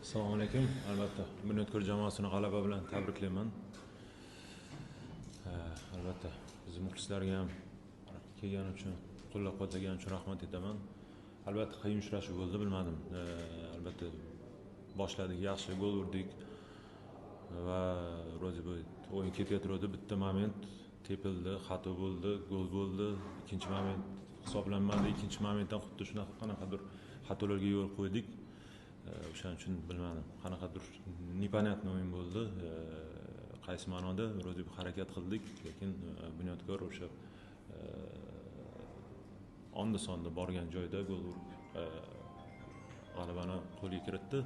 Assalomu alaykum. Albatta, Bunyodkor jamoasini g'alaba bilan tabriklayman. Albatta, bizni muxlislarga ham kelgani uchun, qo'llab-quvvatlagani uchun rahmat aytaman. Albatta, qiyin uchrashuv bo'ldi, bilmadim. Albatta, boshladik, yaxshi gol urdik va вроде бы o'yin ketayotgandi. Bitta moment tepildi, xato bo'ldi, gol bo'ldi. Ikkinchi moment hisoblanmadi. Ikkinchi momentdan xuddi shunaqa qanaqadir xatolarga yo'l qo'ydik. O'shaning uchun bilmadim, qanaqadir непонятный o'yin bo'ldi. Qaysi ma'noda вроде бы harakat qildik, lekin Bunyodkor o'sha onda sonda borgan joyda gol urib, g'alabani qo'lga kiritdi.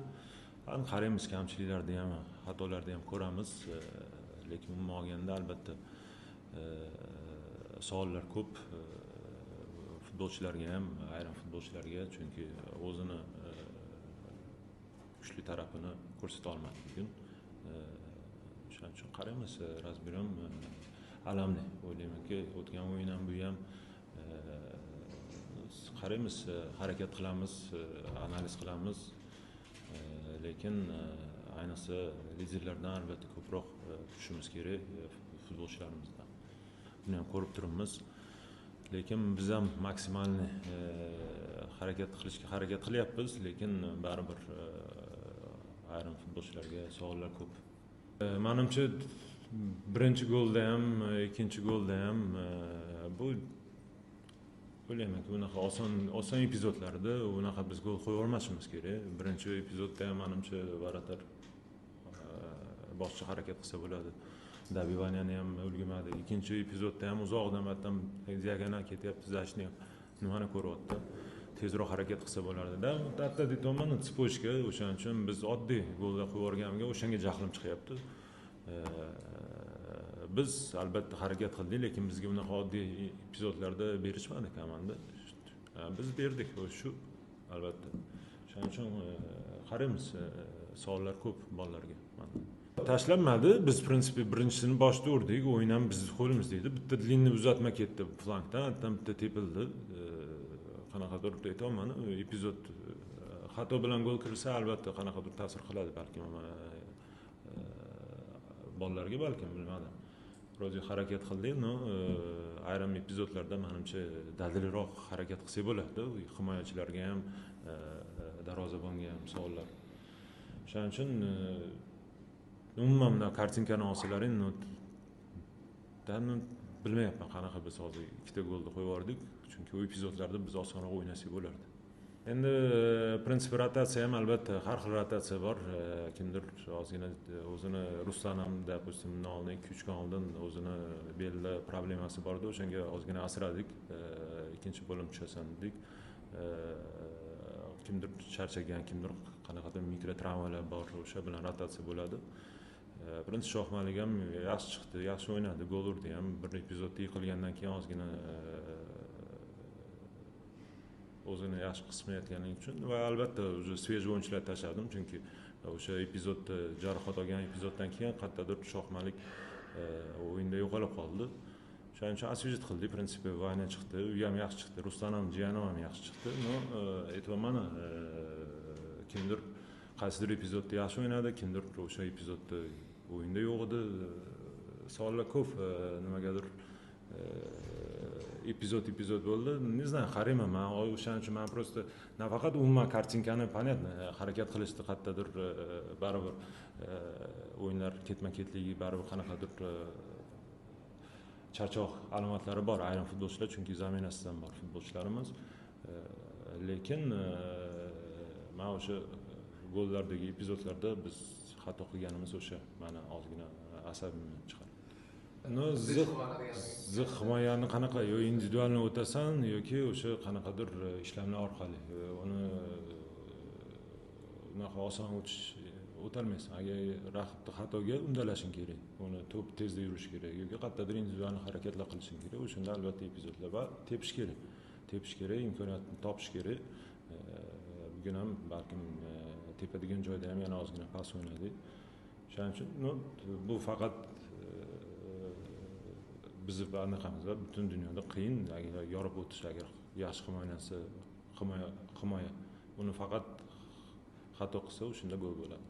Endi qaraymiz, kamchiliklarni ham, xatolarni ham ko'ramiz, lekin umuman olganda, albatta, savollar ko'p futbolchilarga ham, ayrim futbolchilarga, chunki o'zini kuchli tarafini ko'rsata olmadi bugun. O'shaning uchun qaraymiz, разберем, alamli o'ylaymanki, o'tgan o'yin ham, bu ham. Qaraymiz, harakat qilamiz, analiz qilamiz, lekin ayniqsa liderlardan albatta ko'proq kutishimiz kerak, futbolchilarimizdan. Buni ham ko'rib turibmiz, lekin biz ham максимальный harakat qilishga harakat qilyapmiz, lekin baribir ayrim futbolchilarga savollar ko'p. Manimcha, birinchi golda ham, ikkinchi golda ham, bu o'ylaymanki, unaqa oson oson epizodlarda unaqa biz gol qo'ya olmasimiz kerak. Birinchi epizodda ham, manimcha, вратарь boshqa harakat qilsa bo'ladi, добивания ni ham ulgurmadi. Ikkinchi epizodda ham uzoqdan batdan diagonal ketyapti, защитник nimani ko'ryapti? Tezroq harakat qilsa bo'lardida. Hatto aytyapman, цепочка. O'shaning uchun biz oddiy gollar qo'yib yuborganimga o'shanga jahlim chiqyapti. Biz albatta harakat qildik, lekin bizga bunaqa oddiy epizodlarda berishmadi komanda, biz berdik shu, albatta. O'shaning uchun qaraymiz, savollar ko'p bolalarga. Tashlanmadi. Biz, в принципе, birinchisini boshida urdik, o'yin ham bizni qo'limizda edi. Bitta длинный uzatma ketdi flangdan, hatto bitta tepildi. Qanaqadir aytyapman, epizod xato bilan gol kirsa, albatta, qanaqadir ta'sir qiladi balkim bolalarga, balkim, bilmadim. Вроде harakat qildik, но ayrim epizodlarda, manimcha, dadilroq harakat qilsak bo'ladi. Himoyachilarga ham, darvozabonga ham savollar. O'shaning uchun umuman bunday картинка ni olsalaring, ну, bilmayapman, qanaqa biz hozir ikkita golni qo'yib yubordik, chunki u epizodlarda biz osonroq o'ynasak bo'lardi. Endi принципе rotatsiya ham, albatta, har xil rotatsiya bor. Kimdir ozgina o'zini, Ruslan ham, допустим, bundan oldin, 2-3 kun oldin o'zini belida problemasi bor edi, o'shanga ozgina asradik, ikkinchi bo'lim tushasan dedik. Kimdir charchagan, kimdir qanaqadir mikro travmalar bor, o'sha bilan rotatsiya bo'ladi. Birinchi Shohmalik ham yaxshi chiqdi, yaxshi o'ynadi, gol urdi ham. Bir epizodda yiqilgandan keyin ozgina o'zini yaxshi his qilmayotganligi uchun va albatta уже свежий o'yinchilar tashladim, chunki o'sha epizodda, jarohat olgan epizoddan keyin qayerdadir Shohmalik o'yinda yo'qolib qoldi. O'shaning uchun освежить qildik, в принципе. Vanya chiqdi, u ham yaxshi chiqdi, Ruslan ham, Jiyanov ham yaxshi chiqdi. Но aytyapman, kimdir qaysidir epizodda yaxshi o'ynadi, kimdir o'sha epizodda o'yinda yo'q edi. Savollar ko'p, nimagadir epizod epizod bo'ldi, не знаю, qarayman man. O'shaning uchun man просто nafaqat umuman картинка ni, понятно, harakat qilishdi qayerdadir, baribir o'yinlar ketma ketligi, baribir qanaqadir charchoq alomatlari bor ayrim futbolchilar, chunki замена sidan bor futbolchilarimiz. Lekin man o'sha gollardagi epizodlarda biz xato qilganimiz o'sha mani ozgina asabimni chiqardi. Но ziq himoyani qanaqa, yo индивидуально o'tasan yoki o'sha qanaqadir ishlamlar orqali. Uni unaqa oson o'tish, o'tolmaysan. Agar raqibni xatoga undalashing kerak, uni to'p tezda yurishi kerak yoki qayerdadir индивидуальный harakatlar qilishing kerak. O'shanda albatta epizodlar va tepish kerak, tepish kerak, imkoniyatni topish kerak. Bugun ham balkim tepadigan joyda ham yana ozgina past o'ynadik. O'shaning uchun, ну, bu faqat bizni anaqamiz va butun dunyoda qiyin agar yorib o'tish, agar yaxshi himoyalansa himoya, uni faqat Xato qilsa, o'shanda gol bo'ladi.